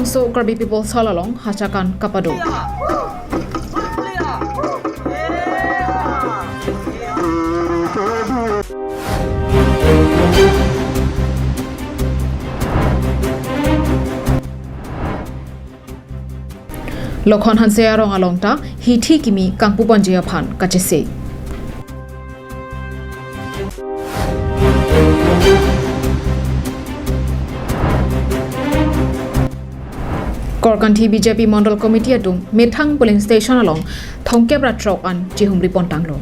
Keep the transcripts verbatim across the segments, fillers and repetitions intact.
So Karbi People's Hall along Hachakan kapado. Lokhon Hanse arong along ta hithi kimi kangpu ponji aphan kachesik. Korkanthi B J P Mondol Committee atum methang polling station along thomkep ra throk an chihumri pontanglo.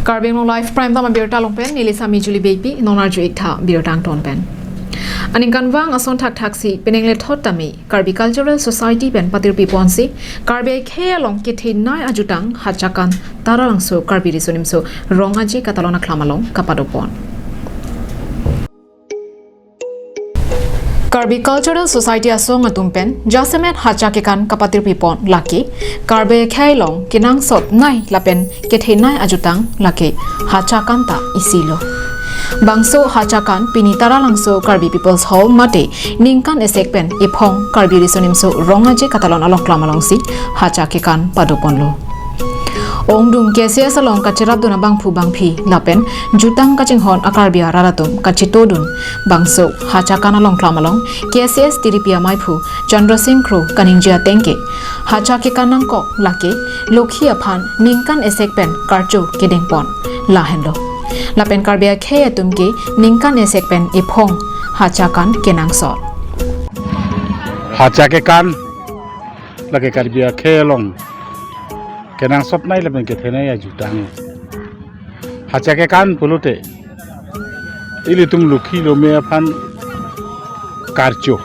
Karbi Anglong Live Prime Time abirta along pen neli Sami Julie Beypi, non arju-ik tha birta angton pen. Aningkanvang ason thakthaksi penang lethot tame Karbi Cultural Society pen patirpi ponsi Karbi akhei along kethenei ajutang Hachakan Taralangso Karbi Riso Nimso Rong Aje Katalon Aklam along kapado pon. Karbi Cultural Society asong atum pen jasemet Hacha kekan kapatirpi pon, lake Karbi akhei along kenangsotnei lapen kethenei ajutang lake Hachakan ta isilo. Bangso Hachakan pini Taralangso Karbi People's Hall mate ningkan esek pen ephong Karbi Riso Nimso Rong Aje Katalon Along Aklam alongsi Hacha kekan pado ponlo. Ongdung K C S along kacherapdun abangphu bangphi lapen jutang kachinghon a-Karbi arat atum kachetodun bangso Hachakan along aklam along K C S tiripi amaiphu Chandra Singh Kro kaningje ateng ke Hacha kekan nangkok lake lokhi aphan ningkan esek pen karcho kedeng pon lahenlo. Lapen Karbi akhei atum ke ningkan esek pen ephong Hachakan kenangsot. Hacha kekan lake Karbi akhei along kenangsotnei lapen kethenei ajutang. Hacha kekan pulote ilitum lokhi lome aphan karcho.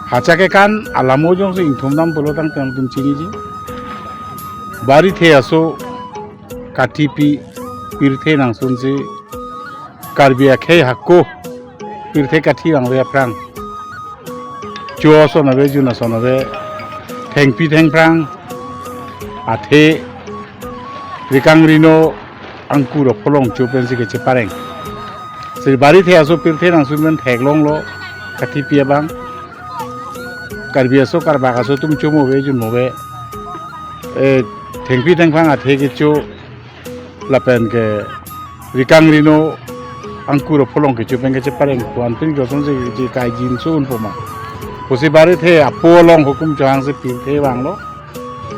Hacha kekan alamo jongsi ingthum dam pulo tangte nangtum chiniji. Barithe aso kathipi pirthe nangsunsi Karbi akhei hako pirthe kathi vangve aphrang, cho ason ave, jun ason ave, thengpi thengphrang, athe, rikang rino, angkur apholong cho pensi kechepareng. Si barithe aso pirthe nangsun pen theklonglo kathipi abang. Karbi aso karbak aso atum chomo ave, junmo ave. Eh, thengpi thengphrang athe kecho lapen ke rikang rino angkur apholong kecho pen kechepareng pu anpin ke osonsi kaijinso unpo ma pusi barithe apo along hukum chohangsi pirthe vanglo.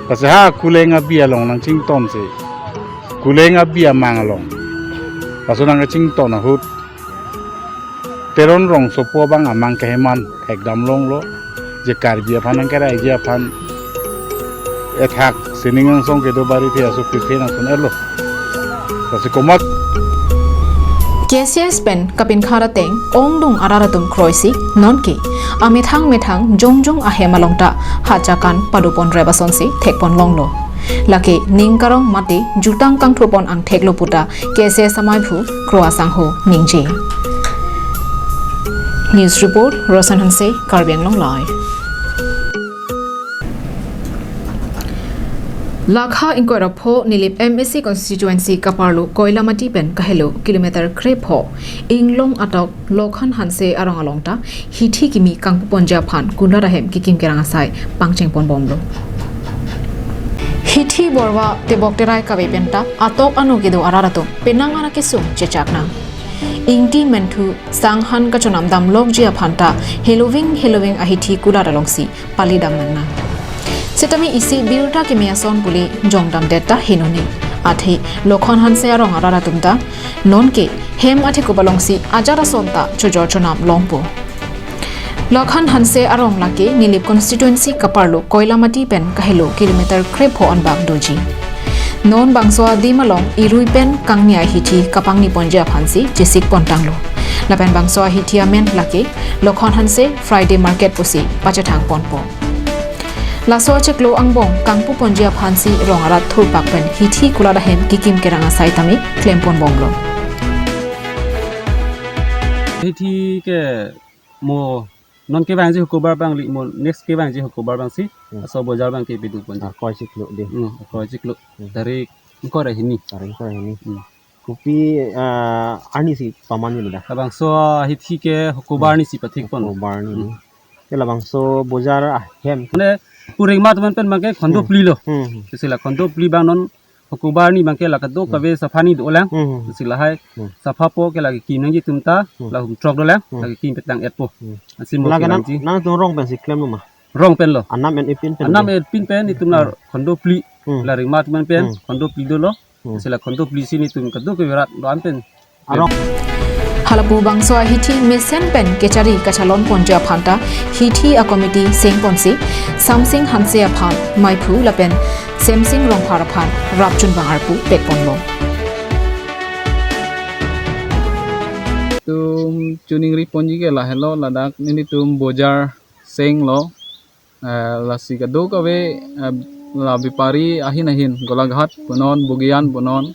Lasi ha kuleng abi along nangchingtonsi, kuleng abi amang along laso nangkachington ahut Teron Rongsopo abang amang keheman thekdam longlo, je Karbi aphan nangkeraiji aphan ethak sining angsong kedo barithe aso pirthe nangsun-etlo. Lasi komat K C S pen kapinkhat ateng ongdung arat atum kroisi nonke amethang methang jongjong ahem along ta Hachakan pado pon rep asonsi thekpon longlo. Lake ning karong mate jutang kangthu pon angthek lo puta K C S amaiphu Kro Asangho ningje. News report, Roshan Hanse, Karbi Anglong Live. Lakha ingkoi ra pho Nilip M A C constituency kaparlo Koilamati pen kahelo kilometer krepho Inglong atok Lokhon Hanse arong along ta hithi kimi kangpu ponji aphan kulat ahem kekim kerang asai pangcheng pon bomlo. Hithi borwa tebok terai kave penta atok ano kedo arat atum penang ara kesung chechak nang. Ingti menthu sanghan kachonam damlokji aphan ta heloving heloving ahithi kulat alongsi palidam nangnang. Setame isi birta keme ason pule jongdamdet ta henone. Athe Lokhon Hanse arong arat atum ta nonke hem athekup alongsi ajat ason ta chojor chonam longpo. Lokhon Hanse arong lake Nilip constituency kaparlo Koilamati pen kahelo kilometer krepho anbak doji. Non bangso adim along irui pen kangni ahithi kapangni ponji aphansi chesik pontanglo. Lapen bangso ahithi amen lake Lokhon Hanse Friday Market pusi pachethang ponpo. Laso achiklo angbong kangpu ponji aphansi rong arat thurpak pen hithi kulat ahem kekim kerang asai tame klem pon bomlo. Hithi ke mo non kevangji Hukubar abang li mo next kevangji Hukubar abangsi. Hmm. Laso bojar abang ke pidun ponji. Ah, koi chiklo de. Hmm, koi chiklo. Hmm. Tarik ingkoi ra hini. Tarik ingkoi ra hini. Hmm. Kopi, ah, arni si paman ni dak? Labangso ahithi ke Hokobar arni si pathik pon. Hokobar arni. Hmm. Ke labangso bojar ahem. Mane pu rengma atum pen abang ke khondo, hmm, phli lo. Hmm. Lasi la khondo phli abang non Hokobar arni abang ke la kadokave, hmm, sapha ni dolang. Hmm. Lasi lahai, hmm, sapha po ke la kekim nangji atum ta, hmm, la hum throk dolang, hmm, la kekim petang et po. Hmm. Lasi mo la ke nang, nangji. Nangtum rong pensi klemlo ma? Rong pen lo. Anam en-e pin pen. Anam en-e pin pen itum la, hmm, khondo phli. Hmm. La rengma atum pen, hmm, khondo phli dolo. Hmm. Lasi la khondo phli si nelitum kadokave rat do-an pen. Arong. Hala pu bangso ahithi mesen pen kechari kachalon ponji aphan ta hithi a-committee seng ponsi Samsing Hanse aphan maiphu lapen Semsing Rongphar aphan rapjun bang arpu pek ponlo. Itum choningri ponji ke lahelo, ladak nelitum bojar seng lo. Eh, lasi kadokave, eh, la bepari ahin ahin, Golaghat punon, Bogijan punon,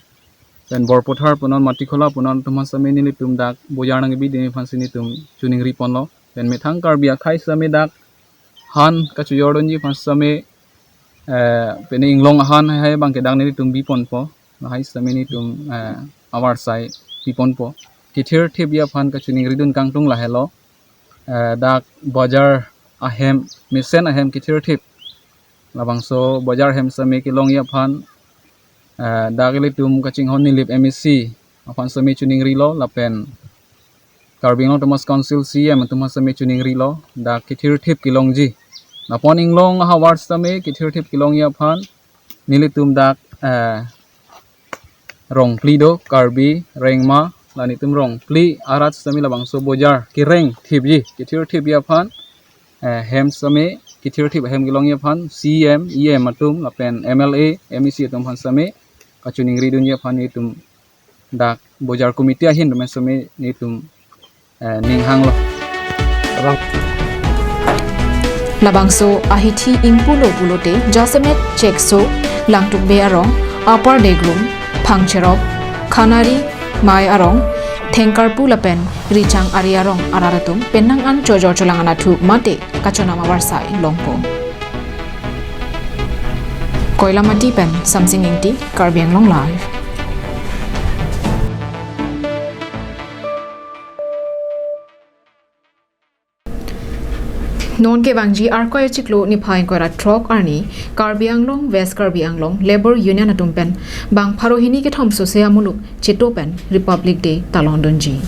pen Borpathar punon, Matikhola punon, atum aphan sitame nelitum dak bojar nangkebi dini aphan si nelitum choningri ponlo. Pen methang Karbi akhei sitame dak han kachojordunji aphan sitame, eh, pini inglong ahan hai hai abang ke dak nelitum bi ponpo. Lahai sitame nelitum, eh, avarsai pi ponpo. Kethirthipji aphan kachoningridun kangtung lahelo. Eh, dak bojar ahem, mesen ahem kethirthip. Labangso bojar ahem sitame kelongji aphan, eh, dak ilitum kachinghon Nilip M A C aphan sitame choningrilo lapen Karbi Anglong Autonomous Council C E M atum aphan sitame choningrilo, dak kethirthip kelongji. Lapen inglong ahavar sitame kethirthip kelongji aphan nelitum dak, eh, rong phli do, Karbi, Rengma, la nelitum rong phli arat sitame labangso bojar kereng thipji, kethirthipji aphan, eh, hem sitame, kethirthip ahem kelongji aphan C E M, E M atum lapen M L A, M A C atum aphan sitame kachoningridunji aphan nelitum dak bojar committee ahin atum sitame nelitum, eh, ning hanglo. Labangso ahithi ingpulo pulote jasemet Chekso, Langtukbe arong, Upper Degrum, Phangcherop, Khanari, Mai arong, Thengkarpu lapen Richang Ari arong arat atum penang an chojor cholang anatthu mate kachonam avarsai longpo. Koilamati pen Samsing Ingti, Karbi Anglong Live. Non kevangji Arkoi achiklo niphai ingkoi ra throk arni Karbi Anglong, West Karbi Anglong Labour Union atum pen bang pharo hini kethom sose amuluk cheto pen Republic Day talon dunji.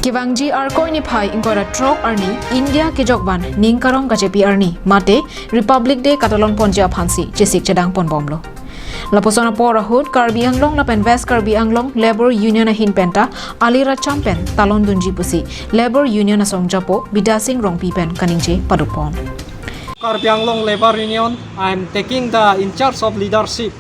Kevangji Arkoi niphai ingkoi ra throk arni India kejokvan ning karong kachepi arni mate Republic Day katalon ponji aphansi chesik chedang ponbomlo. Lapuson apor ahut Karbi Anglong lapen West Karbi Anglong Labour Union ahin penta ali racham pen talon dunji pusi Labour Union asong japo Bidya Sing Rongpi pen kaningje padopon. Karbi Anglong Labour Union, I am taking the in charge of leadership.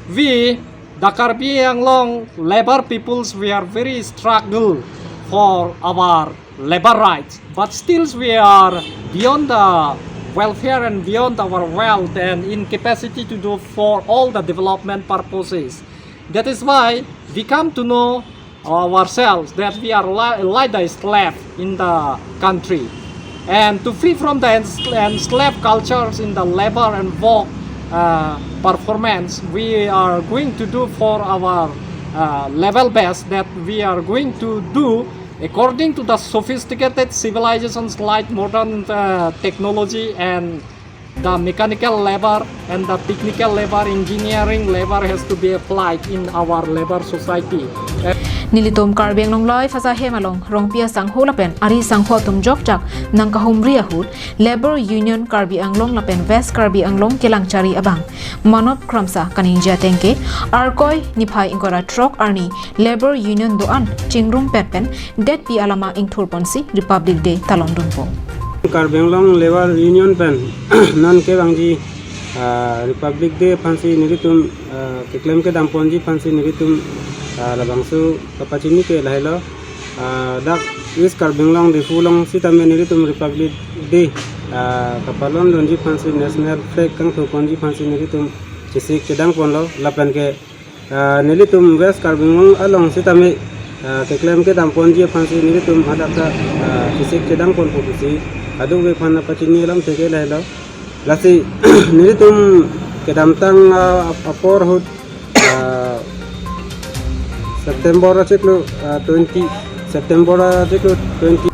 We, the Karbi Anglong labour peoples, we are very struggle for our labour rights, but still we are beyond the welfare and beyond our wealth and incapacity to do for all the development purposes. That is why we come to know ourselves that we are li-, like the slave in the country. And to free from the ens-, enslaved cultures in the labor and work, uh, performance, we are going to do for our, uh, level best that we are going to do according to the sophisticated civilizations like modern, uh, technology and the mechanical labor and the technical labor, engineering labor has to be applied in our labor society. Nelitum Karbi Anglong Live ahem along Rongpi asangho lapen ari sangho atum jokjak nangkahumri ahut Labour Union Karbi Anglong lapen West Karbi Anglong kelangchari abang Manop Kramsa kaningje ateng ke Arkoi niphai ingkoi ra throk arni Labour Union do-an chingrumpet pen detpi alama ingthur ponsi Republic Day talon dunpo. Karbi Anglong Labour Union pen non kevangji, ah, Republic Day aphansi nelitum, ah, keklem kedam ponji aphansi nelitum, ah, labangso kapachini ke lahelo, ah, dak East Karbi Anglong Diphu along sitame nelitum Republic Day, ah, kapalon dunji aphansi national flag kangthur ponji aphansi nelitum chesik chedang ponlo lapen ke ah, nelitum West Karbi Anglong along sitame, ah, keklem kedam ponji aphansi nelitum hadak ta, ah, chesik chedang ponpo pusi kadokave aphan pachini alam theke lahelo. Lasi nelitum kedamtang, ah, ap-, apor ahut, Ah, September achiklo, ah, twenty, September achiklo twenty.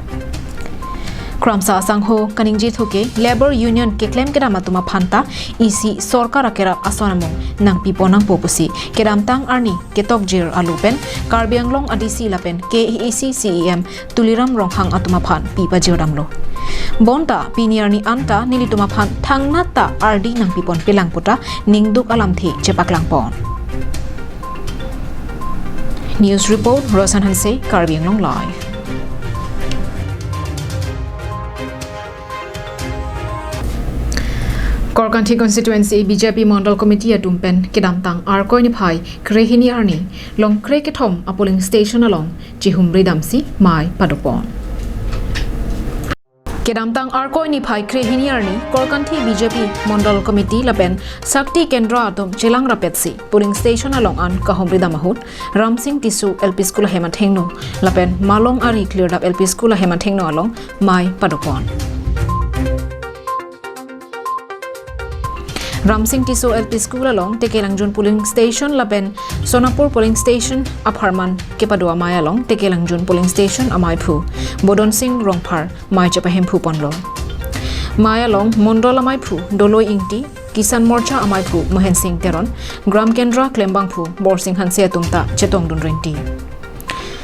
Kramsa asangho kaningje thuke Labour Union keklem kedam atum aphanta isi sorkar akerap ason amung nangpipo nangpo pusi kedamtang arni ketokjir alu pen Karbi Anglong A D C lapen K A A C C E M Tuliram Ronghang atum aphan pi pajirdamlo. Bonta pini arni anta nelitum aphan thangnat ta ardi nangpipon pelang puta ningduk alamthe chepaklangpon. News report, Rosan Hanse, Karbi Anglong Live. Korkanthi Constituency B J P Mondol Committee atum pen kedamtang Arkoi niphai krehini arni Longkre kethom a polling station along chihumri damsi mei padopon. Kedamtang Arkoi niphai krehini arni Korkanthi B J P Mondol Committee lapen Shakti Kendra atum chelang rapetsi polling station along an kahumri dam ahut Ramsing Tisso L P School ahem athengno lapen Malong Ari Klirdap L P School ahem athengno along mei padopon. Ramsing Tisso L P School along Tekelangjun polling station lapen Sonapur polling station apharman kepado amei along Tekelangjun polling station ameiphu Bodon Sing Rongphar mei chepahemphu ponlo. Mei along Mondol ameiphu Doloi Ingti, Kisan Morcha ameiphu Mohen Sing Teron, Gram Kendra klembangphu Borsing Hanse atum ta chetongdun renti.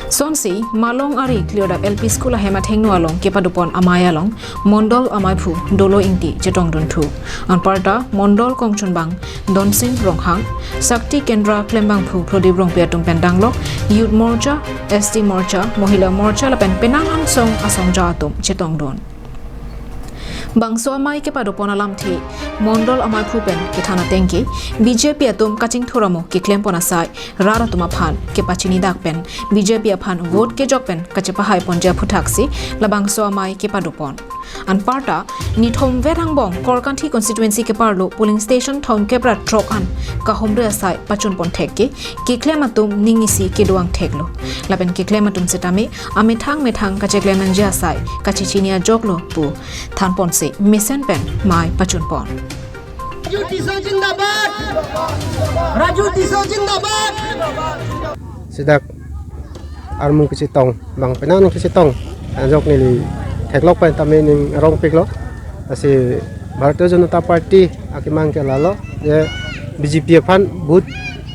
Sonsi Malong Ari Klirdap L P School ahem athengno along kepadopon amei along Mondol ameiphu Doloi Ingti chetongdunthu. Anparta Mondol kongchunbang Donsing Ronghang, Shakti Kendra klembangphu Prodip Rongpi atum pen danglok Youth Morcha, S T Morcha, Mohila Morcha lapen penang angsong asongja atum chetongdun. Bangso amei kepadopon alamthe Mondol ameiphu pen kethan atengke B J P atum kachingthur amo keklempon asai rat atum aphan kepachinidak pen B J P aphan vote kejok pen kachepahaiponji aphuthaksi labangso amei kepadopon. Anparta nithom vet angbong Korkanthi constituency keparlo polling station thomkep ra throk an kahumri asai pachunpon thekke keklem atum ning isi kedo-ang theklo. Lapen keklem atum setame amethang methang kacheklem nangji asai kachechini ajoklo pu thanponsi mesen pen mei pachunpon. Raju Tisso zindabad. Raju Tisso zindabad. Sidak armu kechetong, bang penang kechetong. Ajok neli theklok pen tame ning rongpiklo. Lasi Bharatiya Janata Party akemang ke lalo, je B J P aphan vote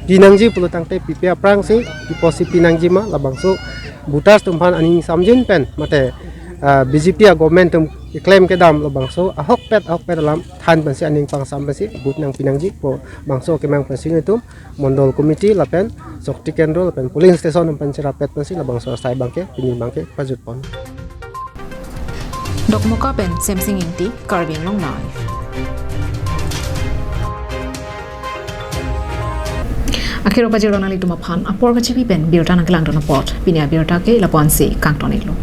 pinangji pulo tangte pipe aphrangsi, piposi pinangji ma, labangso voters atum aphan aning samjin pen mate, ah, B J P a government atum keklem kedam labangso ahokpet ahokpet alam than pensi aning pangsam pensi vote nangpinangji pu bangso akemang pensi nelitum Mondol Committee lapen Shakti Kendra lapen polling station atum pen cherapet pensi labangso asai abangke pini abangke pajutpon. Dokmoka pen Semsing Ingti, Karbi Anglong Live. Akhiro pajirong nanglitum aphan apor kachipi pen birta nangkelangdun apot pini abirta ke lapu-ansi kangton-iklo.